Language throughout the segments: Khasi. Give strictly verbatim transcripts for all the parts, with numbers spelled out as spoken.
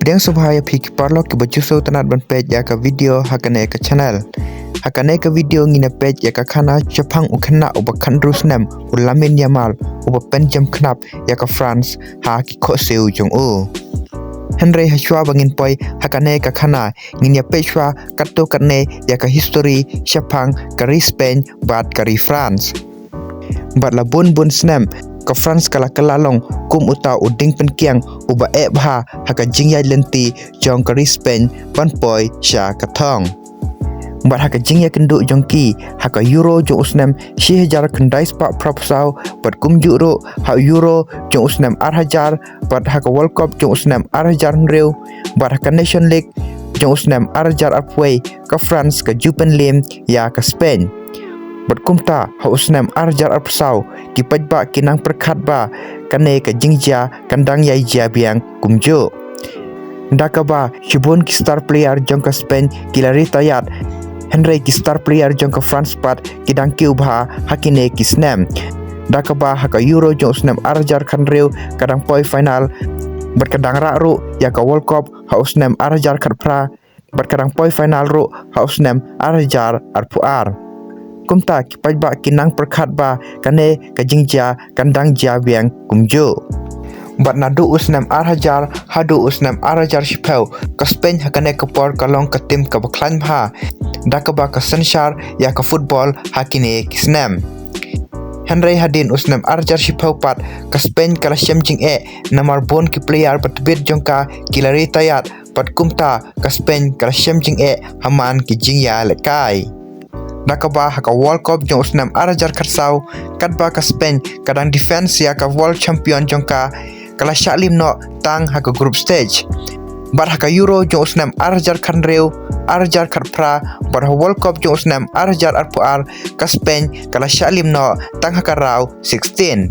Pdiang sngewbha ïa phi ki paralok kiba ju sngewtynnat ban peit ïa ka video ha kane ka channel. Ha kane ka video ngin ïa peit ïa ka khana shaphang u khynnah uba khathynriew snem, u Lamine Yamal, uba pynjem khnap ïa ka France ha ki khohsiew jong u. Hynrei ha shuwa ba ngin poi ha kane ka khana, ngin ïa peit shuwa katto katne ïa ka history shaphang ka ri Spain bad ka ri France. Bad la bun bun snem, ka France ka la kylla long kum uta u dieng pynkiang uba eh bha ha ka jingïaid lynti jong ka ri Spain ban poi sha ka thong. Bad ha ka jingïakynduh jong ki ha ka Euro jong u snem shi hajar khyndai spah phra phew saw, bad kumjuh ruh ha Euro jong u snem ar hajar, bad ha ka World Cup jong u snem ar hajar hynriew, bad ha ka Nation League jong u snem ar hajar arphew wei, ka France ka ju pynliem ïa ka Spain. Bad kumta ha u snem ar hajar arphew saw, ki paidbah ki nang pyrkhat ba kane ka jingjia kan dang ïai jia biang kumjuh. Da kaba shibun ki star player jong ka Spain ki la retire, hynrei ki star player jong ka France pat ki dang kiew bha ha kine ki snem. Da kaba ha ka Euro jong u snem ar hajar khathynriew ka dang poi final, bad ka dang rah ruh ïa ka World Cup ha u snem ar hajar khatphra, bad ka dang poi final ruh ha u snem ar hajar arphew ar. Kumta ki paidbah ki nang pyrkhat ba kane ka jingjia kan dang jia biang kumjuh. Bad naduh u snem ar hajar haduh u snem ar hajar shiphew, ka Spain ha kane ka por ka long ka tim kaba khlaiñ bha, da kaba ka synshar ïa ka football ha kine ki snem. Hynrei hadien u snem ar hajar shiphew pat, ka Spain ka la shem jingeh namar bun ki player ba tbit jong ka ki la retire, bad kumta ka Spain ka la shem jingeh ha man ki jingïalehkai. Da kaba ha ka World Cup jong u snem ar hajar khatsaw, katba ka Spain ka dang defense ïa ka world champion jong ka, ka la shah liem noh tang ha ka group stage. Bad ha ka Euro jong u snem ar hajar khathynriew, ar hajar khatphra, bad ha World Cup jong u snem ar hajar arphew ar, ka Spain ka la shah liem noh tang ha ka round sixteen.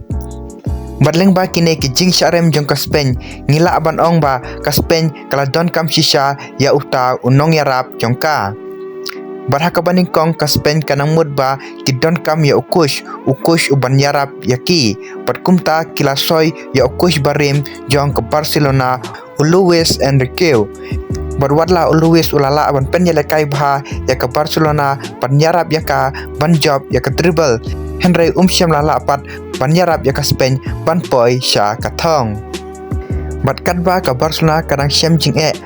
Bad lyngba kine ki jingshah rem jong ka Spain, ngi lah ban ong ba ka Spain ka la donkam shisha ïa uta u nongïarap jong ka. Bad ha kaba nyngkong ka Spain ka nang mut ba ki donkam ïa u coach, u coach uban ïarap ïa ki. Bad kumta ki la soi ïa u coach barim jong ka Barcelona, u Luis Enrique. Bad watla u Luis u la lah ban pynïalehkai bha ïa ka Barcelona, ban ïarap ïa ka ban jop ïa ka treble, hynrei um shym la lah pat ban ïarap ïa ka Spain ban poi sha ka thong. Bad katba ka Barcelona ka dang shem jingeh,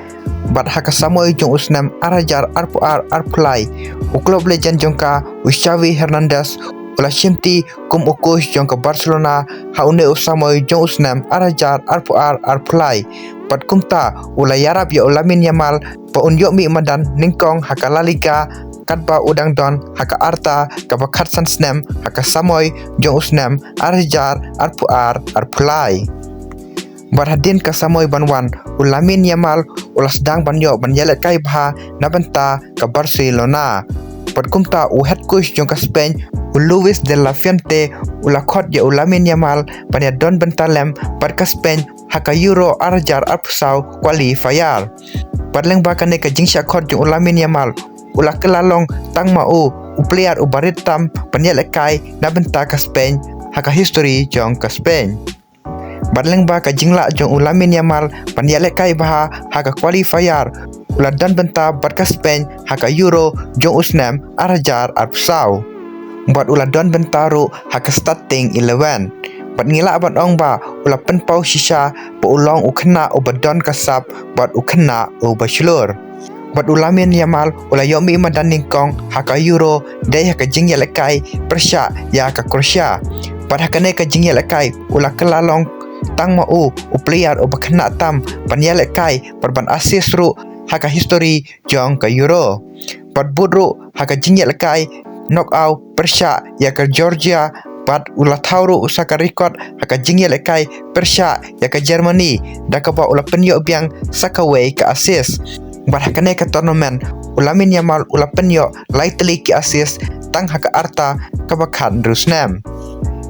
bad ha ka samoi jong u snem ar hajar arphew ar arphew lai, u club legend jong ka, u Xavi Hernandez, u la shimti kum u coach jong ka Barcelona ha une u samoi jong u snem ar hajar arphew ar arphew lai. Bad kumta u la ïarap ïa u Lamine Yamal ba un ïoh mih madan nyngkong ha ka La Liga, katba u dang don ha ka rta kaba khatsan snem ha ka samoi jong u snem ar hajar arphew ar arphew lai. Bad hadien ka samoi ban wan, u Lamine Yamal u la sdang ban ïoh ban ïalehkai bha na bynta ka Barcelona. Bad kumta u head coach jong ka Spain, u Luis de la Fuente, u la khot ïa u Lamine Yamal ban ïadon bynta lem bad ka Spain ha ka Euro ar hajar arphew saw qualifier. Bad lyngba kane ka jingshah khot jong u Lamine Yamal, u la kylla long tang ma u u player uba rit tam ban ïalehkai na bynta ka Spain ha ka history jong ka Spain. Bad lyngba ka jinglah jong u Lamine Yamal ban ïalehkai bha ha ka qualifier, u la don bynta bad ka Spain ha ka Euro jong u snem ar hajar arphew saw. Bad u la don bynta ruh ha ka starting eleven. Bad ngi lah ban ong ba u la pynpaw shisha ba u long u khynnah uba don ka sap bad u khynnah uba shlur. Bad u Lamine Yamal u la ïoh mih madan nyngkong ha ka Euro dei ha ka jingïalehkai pyrshah ïa ka Croatia. Bad ha kane ka jingïalehkai u la kylla long tang ma u u player uba khynnah tam ban ïalehkai bad ban assist ruh ha ka history jong ka Euro. Bad bud ruh ha ka jingïalehkai knockout pyrshah ïa ka Georgia, bad u la thaw ruh sa ka record ha ka jingïalehkai pyrshah ïa ka Germany, da kaba u la pynïoh biang sa kawei ka assist. Bad ha kane ka tournament u Lamine Yamal u la pynïoh lai tylli ki assist tang ha ka rta kaba khathynriew snem.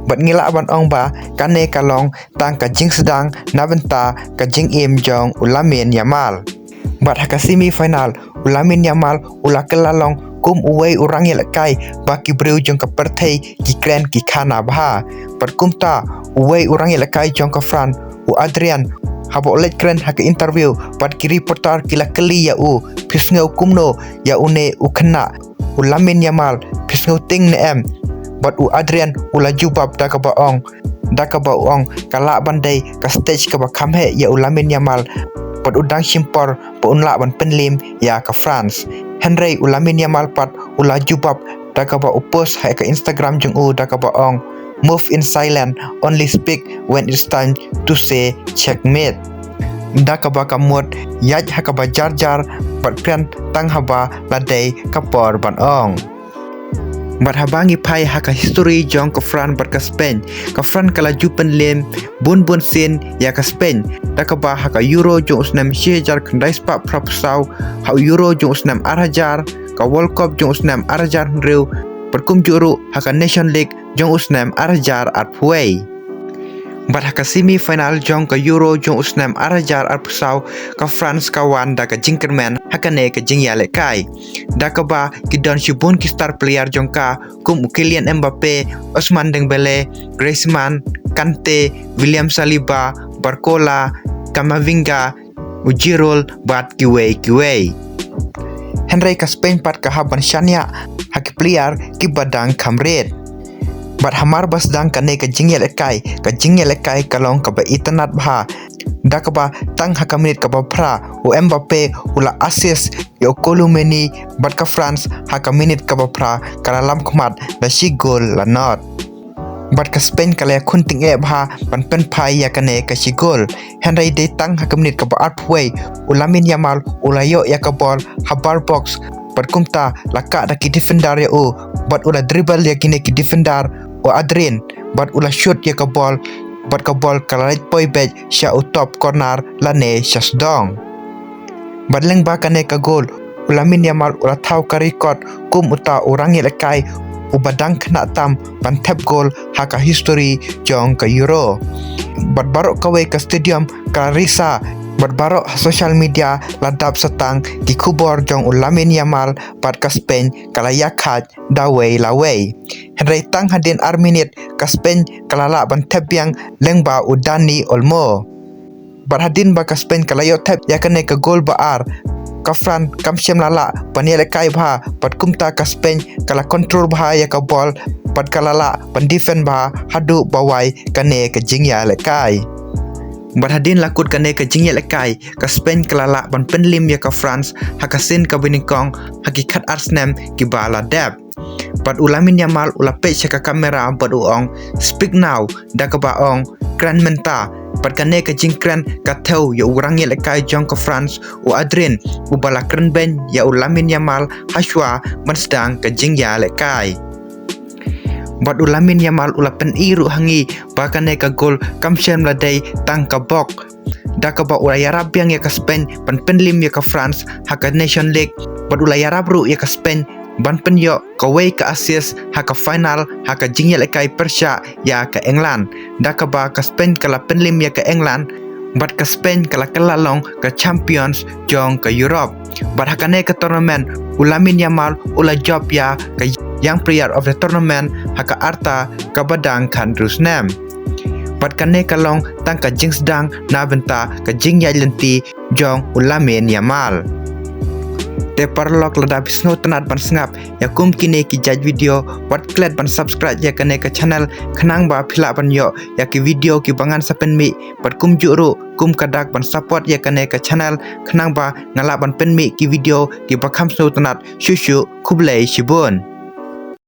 Bad ngi lah ban ong ba kane ka long tang ka jingsdang na bynta ka jingim jong u Lamine Yamal. Bad ha ka semi final u Lamine Yamal u la kylla long kum uwei u rangïalehkai ba ki briew jong ka pyrthei ki kren ki khana bha. Bad kumta uwei u rangïalehkai jong ka France, u Adrien, haba u leit kren ha ka interview bad ki reporter ki la kylli ïa u, phi sngew kumno ïa une u khynnah u Lamine Yamal, phi sngew tieng ne em? Bad u Adrien u la jubab da kaba ong, da kaba u ong ka lah ban dei ka stage kaba kham heh ïa u Lamine Yamal bad u dang shim por ba un lah ban pynliem ïa ka France. Hynrei u Lamine Yamal pat u la jubab da kaba u post ha ka Instagram jong u da kaba ong, "Move in silence, only speak when it's time to say checkmate." Da kaba ka mut ïaid ha kaba jar jar bad kren tang haba la dei ka por ban ong. Bad haba ngi phai ha ka history jong ka France bad ka Spain, ka France ka la ju pynliem bun bun sien ïa ka Spain, da kaba ha ka Euro jong u snem shi hajar khyndai spah phra phew saw, ha u Euro jong u snem ar hajar, ka World Cup jong u snem ar hajar hynriew, bad kumjuh ruh ha ka Nation League jong u snem ar hajar arphew wei. Bad ha ka semi final jong ka Euro jong u snem ar hajar arphew saw, ka France ka wan da ka jingkyrmen ha kane ka jingïalehkai, da kaba ki don shibun ki star player jong ka, kum u Kylian Mbappe, Ousmane Dembélé, Griezmann, Kanté, William Saliba, Barcola, Camavinga, u Giroud bad kiwei kiwei. Hynrei ka Spain pat ka hap ban shaniah ha ki player kiba dang kham rit. Bad hamar ba sdang kane ka jingïalehkai, ka jingïalehkai ka long kaba itynnad bha, da kaba tang ha ka minit kaba phra u Mbappe u la assist ïa u Kolo Muani, bad ka France ha ka minit kaba phra ka la lam khmat da shi gol la nod. Bad ka Spain ka la ïakhun tyngeh bha ban pynphai ïa kane ka shi gol. Hynrei dei tang ha ka minit kaba arphew wei u Lamine Yamal u la ïoh ïa ka bol ha bar box, bad kumta la kah da ki defender ïa u, bad u la dribble ïa kine ki defender u Adrien, bad u la shoot ïa ka bol, bad ka bol ka la leit poi beit sha u top corner lane sha sdong. Bad lyngba kane ka gol u Lamine Yamal u la thaw ka record kum uta u rangïalehkai uba dang khynnah tam ban thep gol ha ka history jong ka Euro. Bad baroh kawei ka stadium ka la risa, bad baroh ha social media la dap sa tang ki khubor jong u Lamine Yamal bad ka Spain ka la ïakhaid da wei la wei. Hynrei tang hadien ar minit ka Spain ka la lah ban thep biang lyngba u Dani Olmo. Bad hadien ba ka Spain ka la ïoh thep ïa kane ka gol ba ar, ka France kam shym la lah ban ïalehkai bha, bad kumta ka Spain ka la control bha ïa ka bol, bad ka la lah ban defend bha haduh ba wai kane ka jingïalehkai. Bad hadien la kut kane ka jingïalehkai, ka Spain ka la lah ban pynliem ïa ka France ha ka sien kaba nyngkong ha ki khat ar snem kiba la dep. Bad u Lamine Yamal u la peit sha ka kamera bad u ong, "Speak now," da kaba ong, "Kren mynta." Bad kane ka jingkren ka thew ïa u rangïalehkai jong ka France u Adrien, uba la kren beiñ ïa u Lamine Yamal hashwa ban sdang ka jingïalehkai. Bad u Lamine Yamal u la pyni ruh ha ngi ba kane ka gol kam shym la dei tang ka bok, da kaba u la ïarap biang ïa ka Spain ban pynliem ïa ka France ha ka Nation League, bad u la ïarap ruh ïa ka Spain ban pynïoh kawei ka assist ha ka final ha ka jingïalehkai pyrshah ïa ka England, da kaba ka Spain ka la pynliem ïa ka England, bad ka Spain ka la kylla long ka champions jong ka Europe. Bad ha kane ka tournament u Lamine Yamal u la jop ïa ka Young Player of the Tournament ha ka rta kaba dang khathynriew snem. Bad kane ka long tang ka jingsdang na bynta ka jingïaid lynti jong u Lamine Yamal. Te paralok, lada phi sngewtynnad ban sngap ïa kum kine ki jait video, wat klet ban subscribe ïa kane ka channel khnang ba phi lah ban ïoh ïa ki video kiba ngan sa pynmih, bad kumjuh ruh kum ka dak ban support ïa kane ka channel khnang ba nga lah ban pynmih ki video kiba kham sngewtynnad shuh shuh. Khublei shibun.